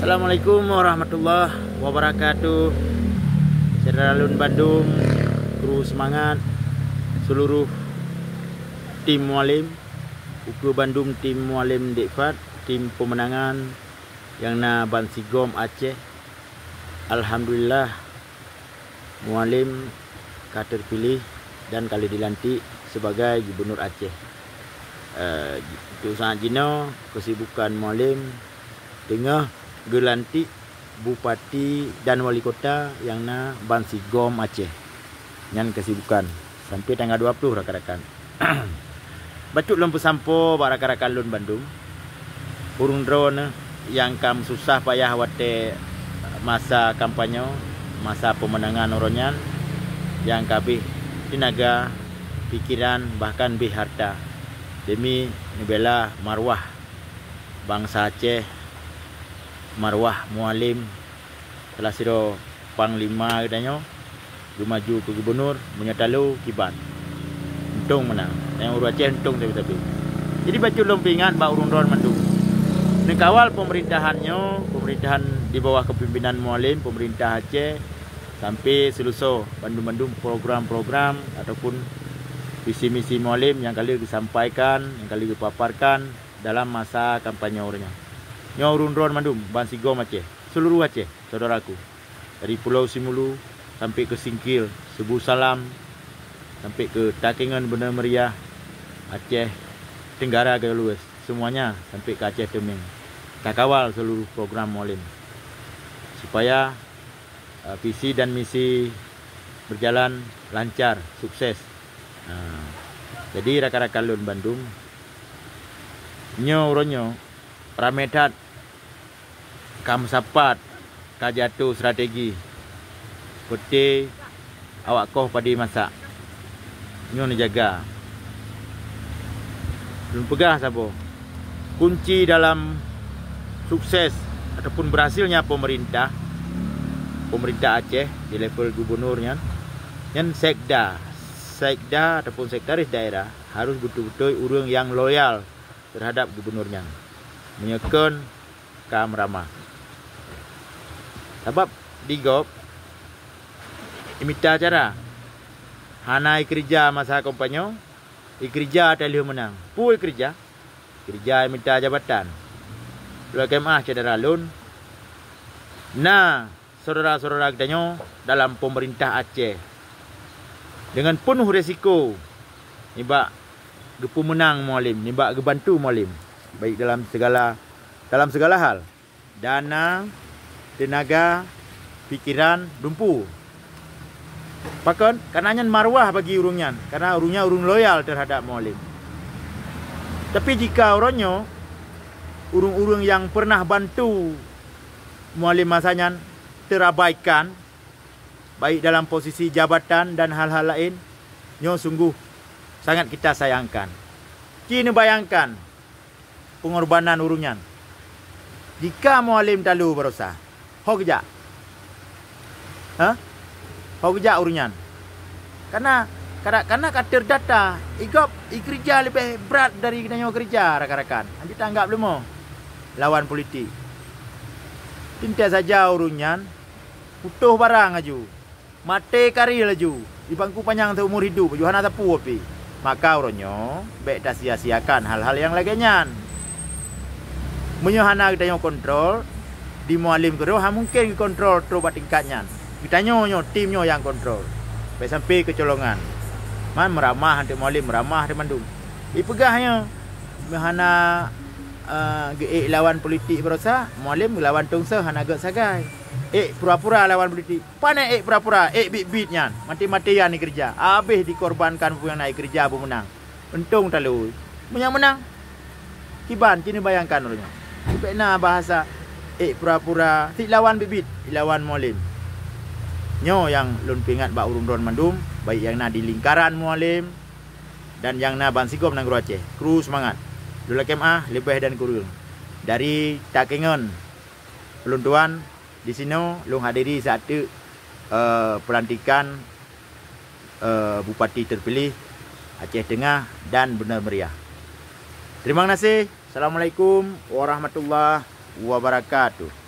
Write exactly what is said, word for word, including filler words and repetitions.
Assalamualaikum warahmatullahi wabarakatuh. Syedara lôn bandum, kru seumangat, seuluruh tim Mualem, ukeue bandum tim Mualem Dek Fad, tim peumeunangan nyang na bansigom Aceh. Alhamdulillah, Mualem ka teupiléh dan ka lheueh dilantik sibagai Gubunur Aceh. Eh, untuk saat jinoe, keusibukan Mualem teungoh geulantik bupati dan wali kota nyang na bansigom Aceh. Nyan keusibukan sampai tanggai dua ploh, rakan-rakan. Bacut lôn peusampoe bak rakan-rakan lôn bandum, ureuëng droeneuh nyang ka meususah payah watée masa kampanye, masa peumeunangan uroe nyan, nyang ka abéh teunaga, pikeran, bahkan abéh hareuta demi neubela marwah bansa Aceh, marwah Mualem, salah sidroe panglima geutanyoe, geumaju keu gubunur, meunyoe talo kiban. Untông meunan. Nyang ureuëng Aceh untông sabe-sabe. Jadi bacut lôn peuingat bak ureuëng droeneuh mandum. Neukawal peumerintahan nyoe, peumerintahan di bawah keupimpénan Mualem, peumerintahan Aceh, sampai seuleusoe bandum-bandum program-program ataupun visi misi Mualem nyang ka lheueh geusampaikan, nyang ka lheueh geupaparkan dalam masa kampanye uroe nyoe. Nyoe ureuëng droeneuh mandum bansigom Aceh, seuluruh Aceh, saudaraku. Dari Pulo Simulu sampai keu Singkil, Sibu Salam, sampai keu Takengon Beuneumeuria, Aceh Tenggara Gayo Luwes, seumuanya sampai keu Aceh Teumeng. Takawal seuluruh program Mualem supaya, eh, visi dan misi beujalan lancar, sukses. Nah, jadi rakan-rakan lôn bandum, nyoe uroe nyoe ramé that ka meusapat, ka jiatô strategi, peue awak koh padé masak. Nyoe neujaga. Lôn peugah saboh, kunci dalam sukses ataupun berhasilnya pemerintah, pemerintah Aceh di level gubunur nyan, nyan sekda, sekda ataupun sekretaris daerah harus beutôi-beutôi ureuëng nyang loyal terhadap gubunur nyan. Meunyoe kon ka meuramah. Sabab di gob imita cara. Hana ikeureuja masa kampanye, ikeureuja teuh lheueh meunang. Peue ikeureuja? Ikeureuja imita jabatan. Lôn lakée meuáh syedara lôn, na syedara-syedara geutanyoe dalam pemerintah Aceh deungon peunoh resiko nibak geupeumeunang Mualem, nibak geubantu Mualem, baik dalam segala, dalam segala hal, dana, teunaga, pikeran, dumpu. Pakon? Karena nyan marwah bagi ureuëng nyan, karena ureuëng nyan ureuëng loyal terhadap Mualem. Tapi jika uroe nyoe ureuëng-ureuëng nyang pernah bantu Mualem masa nyan terabaikan, baik dalam posisi jabatan dan hal-hal laén, nyoe sungguh sangat kita sayangkan. Ci neubayangkan pengorbanan ureuëng nyan. Jika Mualem talo barosa, ho geujak? Hah? Ho geujak ureuëng nyan? Karena, karena, karena ka terdata, igob ikeureuja leubeh brat dari geutanyoe keureuja, rakan-rakan. Hanjeuet tanggab leumo lawan politik. Teuntée saja ureuëng nyan putôh barang laju, maté kari laju, di bangku panyang seumur hidup laju hana sapeue pih. Maka uroe nyoe bék tasia-siakan hal-hal nyang lagée nyan. Meunyoe hana geutanyoe kontrol, di Mualem keudroe hana mungken geukontrol trok bak tingkat nyan. Geutanyoe nyoe, tim nyoe nyang kontrol. Bék sampai keucolongan. Man meuramah anteuk Mualem, meuramah anteuk mandum. Ipeugah nyoe, meuhana, eh, geuék lawan politik barosa, Mualem geulawan tungsoe hana gét sagai. Ék pura-pura lawan politik. Pane ék pura-pura, ék biet-biet nyan. Maté-matéan ikeureuja. Habéh dikorbankan peue nyang na ikeureuja beumeunang. Untông talo. Meunyoe meunang, kiban ci neubayangkan uroe nyoe. Bék na bahasa ék pura-pura, sit lawan biet-biet, sit lawan Mualem. Nyoe nyang lôn peuingat bak ureuëng droeneuh mandum, baik nyang na di lingkaran Mualem dan nyang na bansigom nanggroe Aceh. Kru seumangat. Lôn lakée meuáh leubeh dan kureueng. Dari Takengon, ulôn tuan, disinoe lôn hadiri saat teuk, eh, peulantikan, eh, bupati teupiléh Aceh Teungah dan Beuneumeuria. Teurimong gaséh. Assalamualaikum warahmatullahi wabarakatuh.